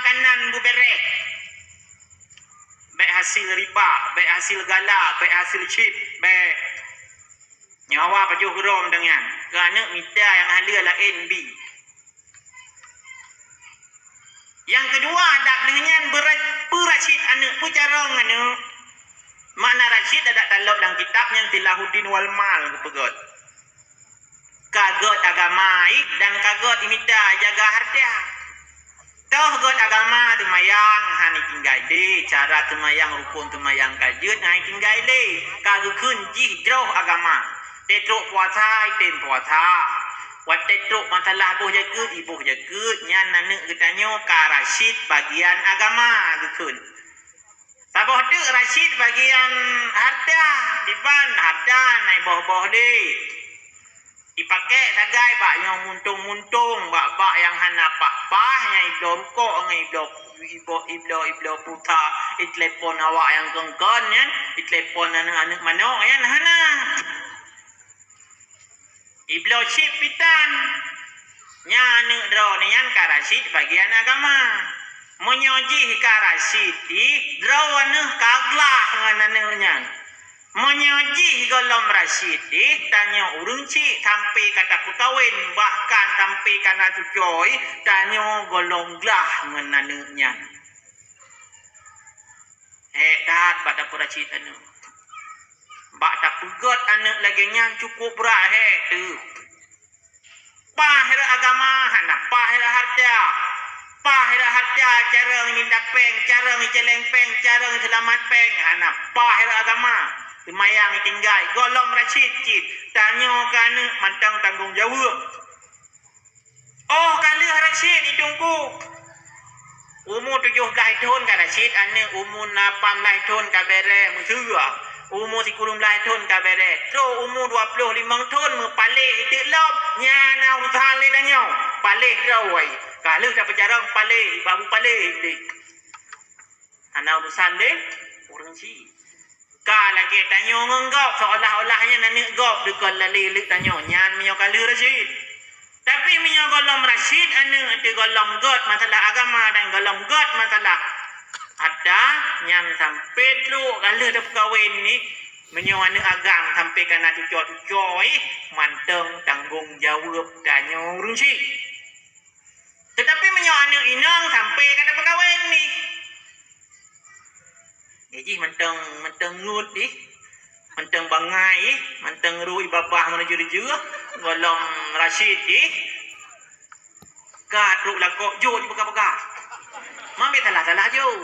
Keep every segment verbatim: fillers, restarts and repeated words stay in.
Makanan beubereh. Bèk hasil riba, bèk hasil gala, bèk hasil chip, bèk. Nyawa pajoh geurom deungon keu aneuk mita nyang haleue laén bi. Nyang keudua, dab lheueh nyan beura-, beuracit aneuk, peucarông aneuk. Makna racit adak talop lam kitab nyan Silahuddin wal Mal geupeugöt. Ka gét agama ih dan ka gét mita jaga hareuta. Toh gét agama teumayang hana itinggai lé, cara teumayang, rukon teumayang ka jeuet hana itinggai lé, ka geukheun jih droe agama. Teutrok puasa item puasa. Watèe trok masalah boh jakeuet, iboh jakeuet, nyan aneuk geutanyoe ka racit bagian agama geukheun. Saboh teuk racit bagian hareuta, diban hareuta na iboh-boh lé. Ipakék sagai bak nyang muntông-muntông, bak-bak nyang hana paih-paih, nyang ibloe rukok, ngon ibloe, ibloe, ibloe, ibloe pulsa, itelepon awak nyang kon-kon nyan, itelepon aneuk-aneuk manok nyan hana. Ibloe chip pitan. Nyan aneuk droeneuh nyan ka racit bagian agama. Meunyoe jih ka racit jih, droeneuh ka glah ngon aneuk nyan. Meunyoe jih gohlom racit jih, tanyoe ureueng chik sampai ka tapeukawen, bahkan sampai ka na cucoe, tanyoe gohlom glah ngon aneuk nyan. Hék that bak tapeuracit aneuk. Bak tapeugöt aneuk lagèe nyan cukup brat hék teuh. Paih rot agama, hana paih rot hareuta. Paih rot hareuta, carông jidapéng, carông jicaleng péng, carông jiseulamat péng, hana paih rot agama. Seumayang jitinggai, gohlom racit cit. Tanyoe keu aneuk mantong tanggông jaweueb. Óh ka lheueh racit di Teungku. Umu tujoh blaih thon ka racit aneuk, umu lapan blaih thon ka bèrèh meuseue, umu sikureueng blaih thon ka bèrèh. Trok umu dua ploh limong thon meupaléh teuk lom, nyan na urusan lé tanyoe. Paléh droe, ka lheueh tapeucarông paléh, bak beupaléh deh. Hana urusan lé ureueng chik. Ka lagèe tanyoe ngon gob, seolah-olah nyan aneuk gob, dikeue lalé lé tanyoe, nyan meunyoe ka lheueh racit. Tapi meunyoe gohlom racit aneuk, teuh gohlom gét masalah agama dan gohlom gét masalah hareuta, nyan sampai trok ka lheueh tapeukawen nyan, meunyoe aneuk agam sampai ka na cucoe-cucoe, mantong tanggông jaweueb tanyoe ureueng chik. Teutapi meunyoe aneuk inong sampai ka tapeukawen nyan, eh, jih mantong, mantong ngut jih, mantong bangai jih, mantong rui babah meunujur jih, gohlom racit jih, ka trok lakoe jok jipeugah-peugah. Mambet salah-salah jok.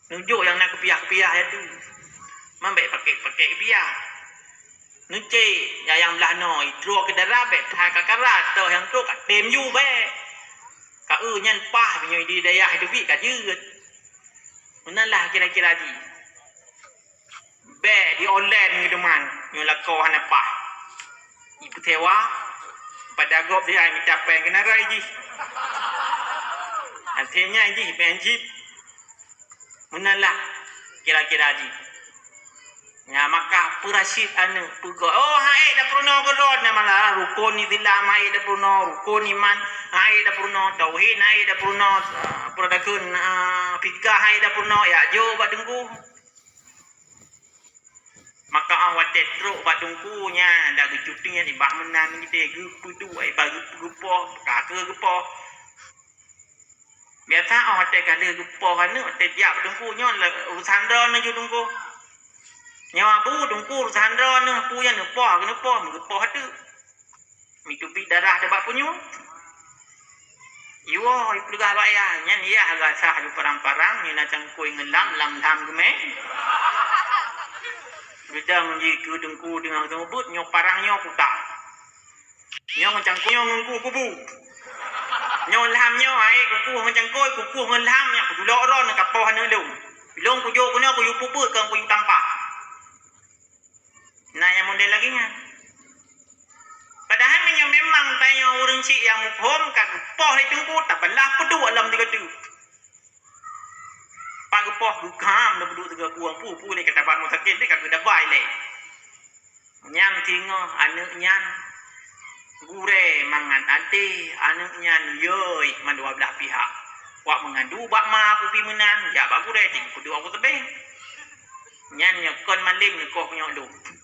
Neujok nyang na keupiah-keupiah nyan teuh. Mambet pakèk-pakèk keupiah. Neucék nyang blah noe, itroe keu dara bèk that ka karat, toh nyang trok ka tem ju bèk. Ka eu nyan paih meunyoe di dayah teubiet ka jeuet. Meunan lah kira-kira jih. Bèk di online keuduman, nyoe lakoe hana paih. Ipeusewa, pada gob di ai mita péng keunarai jih. Até nyan jih péng jih. Meunan lah kira-kira jih. Nyan maka peuracit aneuk peugah, "Oh, hai dapeurunoe keudroe, na malah rukon Islam hai dapeurunoe, rukon iman hai dapeurunoe, tauhid hai dapeurunoe, ah, peuradakeun, ah, fikah hai dapeurunoe, ya jok bak teungku." Maka 'oh watèe trok bak teungku nyan, dak geucuti nyan ibak meunan geude, geupeuduek, ibak geupeupoh, ka keu geupoh. Biasa 'oh watèe ka lheueh geupoh aneuk, watèe jak bak teungku nyoe lé urusan droeneuh ju teungku. Nyoe abu teungku urusan droeneuh, peue nyang neupoh, geuneupoh, meugeupoh ateueh. Miteubiet darah teuh bak punyueng. Iwoe, ipeugah bak yah, nyan yah gasah ju parang-parang, nyan na cangkôi ngon lham, lam lham geumè. Geudong jih keu teungku deungon teumeubuet, nyoe parang nyoe kuta. Nyoe ngon cangkôi nyoe ngon kuh kubu. Nyoe lham nyoe, hai kukuh ngon cangkôi, kukuh ngon lham, nyan kutulok droe nyoe kapoh aneuk lôn. Lôn kujok keunoe kuyue peubuet kon kuyue tampah. Na nyang model lagèe nyan. Padahai meunyoe memang tanyoe ureueng chik nyang muphom ka geupoh lé teungku, tapeulaih peuduek lam tiga tu. Pat geupoh geukham lam peuduek tiga buang pu-pu lé ka taban rumah sakit lé ka geudabai lé. Nyan singoh aneuk nyan Gurée mangat até aneuëk nyan yoi mandua blah pihak. Wak meungadu bak ma kupi meunan, jak bak gurée ting kudu aku tebeng. Nyan nyoe kon malem neukoh meunyoe lôn.